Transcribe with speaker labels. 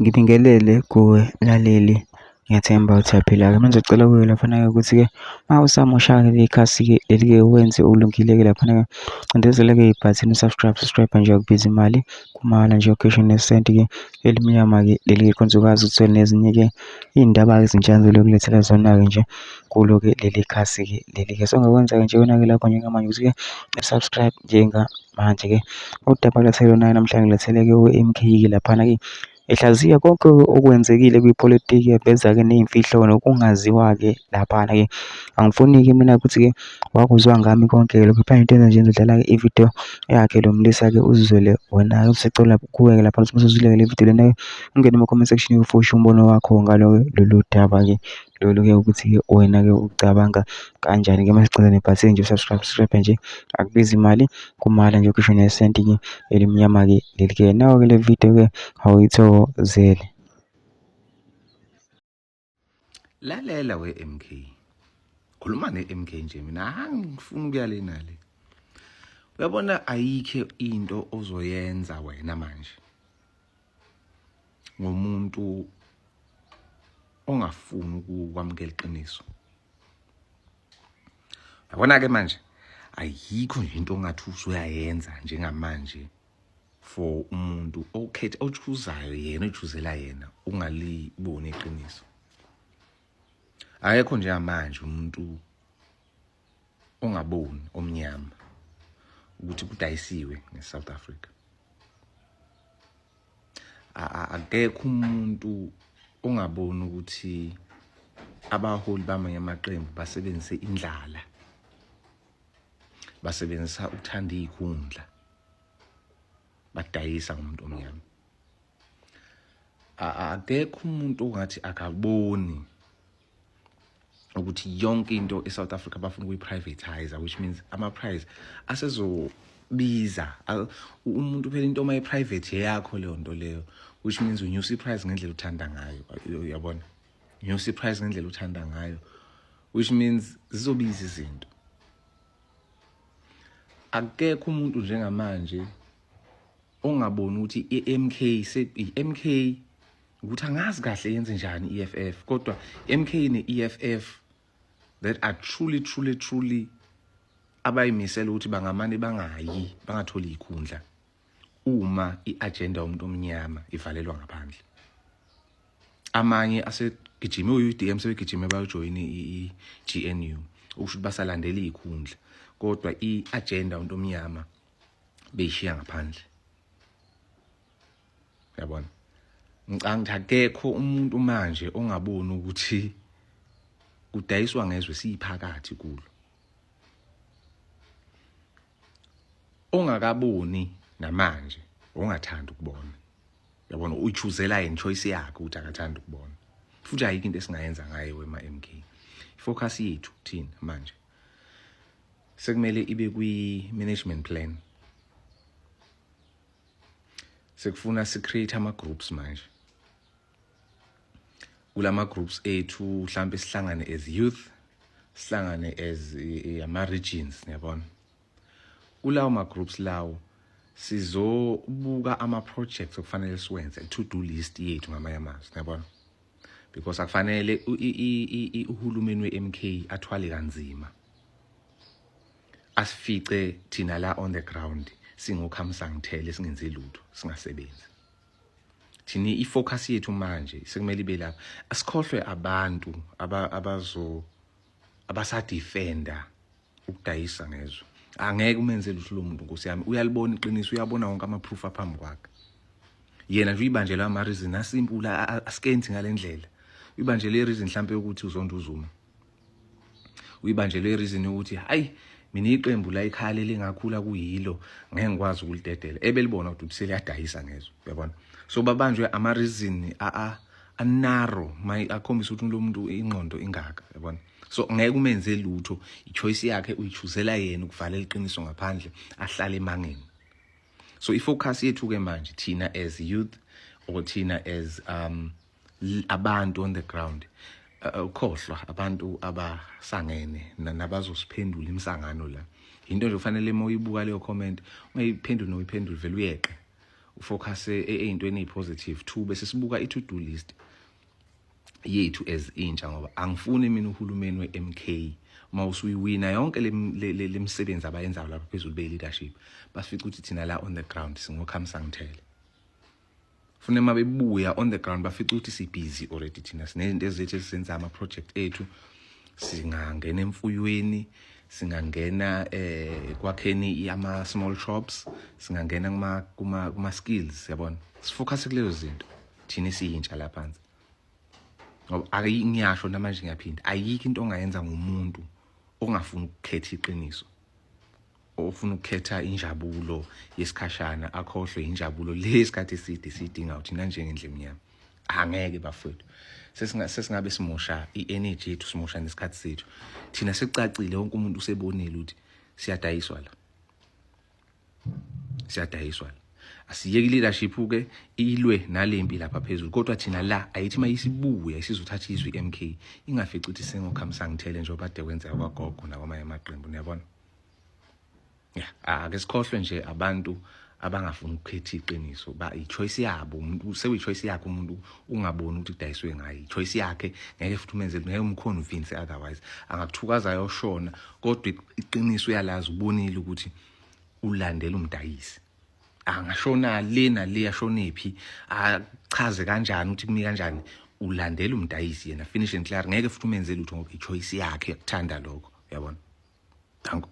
Speaker 1: Ngibingelele kuwe mlaleli, ngiyathemba ukuthi uyaphila-ke. Manje ngicela kuwe laphana-ke ukuthi-ke uma usamusha-ke leli khasi-ke leli-ke wenze okulungile-ke laphana-ke, cindezela-ke ibhathini u-subscribe, subscribe nje akubizi imali, kumahhala nje ukhishwe nesenti-ke elimnyama-ke leli-ke khona uzokwazi ukuthola nezinye-ke iy'ndaba-ke ezintsha engizokulethela zona-ke nje kulo-ke leli khasi-ke leli-ke. So ongakwenza-ke nje wena-ke lapho njengamanje ukuthi-ke u-subscribe njengamanje-ke. Udaba engilethele lona-ke namhlanje ngilethele-ke u-M_K-ke laphana-ke ehlaziya konke okwenzekile kwipolitiki eveza-ke ney'mfihlo nokungaziwa-ke laphana-ke. Angifuni-ke mina ukuthi-ke wakuzwa ngami konke lokhu phela into enza nje ngizodlala-ke ividiyo yakhe lo mlisa-ke uzizwele wena-ke. Usecela kuwe-ke lapha ukuthi usuzwile-ke le vidiyo lena-ke ungene kuma-comment section ufoshe umbono wakho ngalo-ke lolu daba-ke lolu-ke ukuthi-ke wena-ke ucabanga kanjani-ke. Mase sigcina nebhathini nje u-subscribe, subscribe nje akubizi imali kumahhala nje ukhishwe nesenti-ke elimnyama-ke leli-ke. Nawo-ke le video-ke awuyithokozele.
Speaker 2: Lalela we MK. Khuluma ne MK nje mina angifuni ukuya le nale. Uyabona ayikho into ozoyenza wena manje. Ngomuntu ongafuni ukwamukela iqiniso. Yabona ke manje ayikho nje into ongathi usuyayenza njengamanje for umuntu okhetha ochuzayo yena ochuzela yena ungaliboni iqiniso. Akekho njengamanje umuntu ongaboni omnyama ukuthi kudayisiwe ngeSouth Africa. Akekho umuntu ongaboni ukuthi abaholi bamanye amaqembu basebenzise indlala, basebenzisa ukuthanda iy'khundla, badayisa ngomuntu omnyama. Akekho umuntu ongathi akaboni ukuthi yonke into eSouth Africa bafuna ukuyi-privatize, which means ama-price asezobiza. Umuntu phela into uma i-private eyakho leyo nto leyo, which means unyusa i-price ngendlela uthanda ngayo, uyabona, unyusa i-price ngendlela uthanda ngayo, which means zizobiza izinto. Akekho umuntu njengamanje ongaboni ukuthi i-MK i-MK ukuthi angazi kahle yenze njani i-EFF, kodwa MK ne-EFF that are truly truly truly abayimisela ukuthi bangamane bangayi bangatholi ikhundla uma i-agenda yomuntu omnyama ivalelwa ngaphandle. Amanye asegijime u-UDM sebegijime bayojoyina i-GNU, ukusho ukuthi basalandela izikhundla, kodwa i-agenda yomuntu omnyama beyishiya ngaphandle. Uyabona, ngicabanga ukuthi akekho umuntu manje ongaboni ukuthi kudayiswa ngezwe siyiphakathi kulo, ongakaboni namanje ongathanda ukubona. Uyabona, uyichuzela yena choice yakhe ukuthi akathanda ukubona, futhi ayikho into esingayenza ngaye wema MK. Ifocus yethu thina manje sekumele ibe kwi management plan. Sekufuna si create ama groups manje. Kulama groups ethu mhlambe sihlangane as youth, sihlangane as ama regions, ngiyabona. Kulawo ma groups lawo sizobuka ama projects okufanele siwenze, to do list yethu ngamanye amazwi, ngiyabona, because akufanele uhulumeni we-MK athwale kanzima asifice thina la on the ground singokhamsangithele, singenzi lutho, singasebenzi. Thina ifocus yethu manje sekumele ibe lapha, asikhohlwe abantu abazo abasadefenda ukudayisa ngezwe. Angeke umenze lutho lo muntu, nkosi yami, uyalibona iqiniso, uyabona wonke ama-proof aphambi kwakhe. Yena nje uyibanjelwe ama-reason asimple, askenzi ngale ndlela. Uyibanjelwe i-reason mhlampe yokuthi uzonda uZuma, uyibanjelwe i-reason yokuthi hayi, mina iqembu la ikhaya lengakhula kuyilo, ngeke ngikwazi ukulidedela ebelibona ukuthi seliyadayisa ngezwe, uyabona. So babanjwe ama-reason a-narrow akhombisa ukuthi lo muntu ingqondo ingaka, uyabona. So ngeke umenze lutho, i-choice yakhe uyichuzela yena ukuvalela iqiniso ngaphandle, ahlale emangeni. So ifocus yethu ke manje thina as youth or thina as abantu on the ground, ukhohlwa abantu abasangene nabazosiphendula imsangano la. Into nje kufanele uma uyibuka leyo comment ungayiphenduli noyiphendule, vele uyeqe. Ufocus ey'ntweni ey'positive. Two, bese sibuka i-to do list yethu as intsha, ngoba angifuni mina uhulumeni we-MK uma usuyiwina yonke le misebenzi abayenzayo lapha phezulu be-leadership, basifica ukuthi thina la on the ground singokhamsangithele. Funa uma bebuya on the ground bafica ukuthi sibhizi already, thina sinezinto ezethu esizenza, ama-project ethu. Singangena emfuyweni, singangena kwakheni ama small shops, singangena kuma skills, yabona. Sifocus kulezo zinto thina siyintsha la phansi, ngoba ngiyasho namanje, ngiyaphinda, ayikho into ongayenza ngumuntu ongafuni ukukhetha iqiniso, ofuna ukukhetha injabulo yesikhashana, akhohlwe injabulo le isikhathi eside siyidinga thina njengendlu emnyama. Angeke bafowethu, sesingabe simosha i-energy yethu, simosha nesikhathi sethu thina. Sekucacile, wonke umuntu usebonile ukuthi siyadayiswa la, siyadayiswa la. Asiyeke leadership ke ilwe nalempi lapha phezulu, kodwa thina la ayithi mayisibuya isizothatha izwi iMK, ingafici ukuthi sengokhamsangithele njengoba kade kwenzeka kwagogo nakwamanye amaqembu, niyabona. Ya, ake sikhohlwe nje abantu abangafuni ukukhetha iqiniso. Ba i-choice yabo, umuntu sekuyi-choice yakhe umuntu ungaboni ukuthi kudayiswe ngaye, i-choice yakhe. Ngeke futhi umenze, ngeke umconvince otherwise. Angakuthukaza ayoshona, kodwa iqiniso uyalazi, ubonile ukuthi ulandela umdayisi. Angashona le nale, ashonephi, achaze kanjani ukuthi kumi kanjani, ulandela umdayisi yena, finish and clear. Ngeke futhi umenze lutho ngoba i-choice yakhe yakuthanda lokho, uyabona. Danko.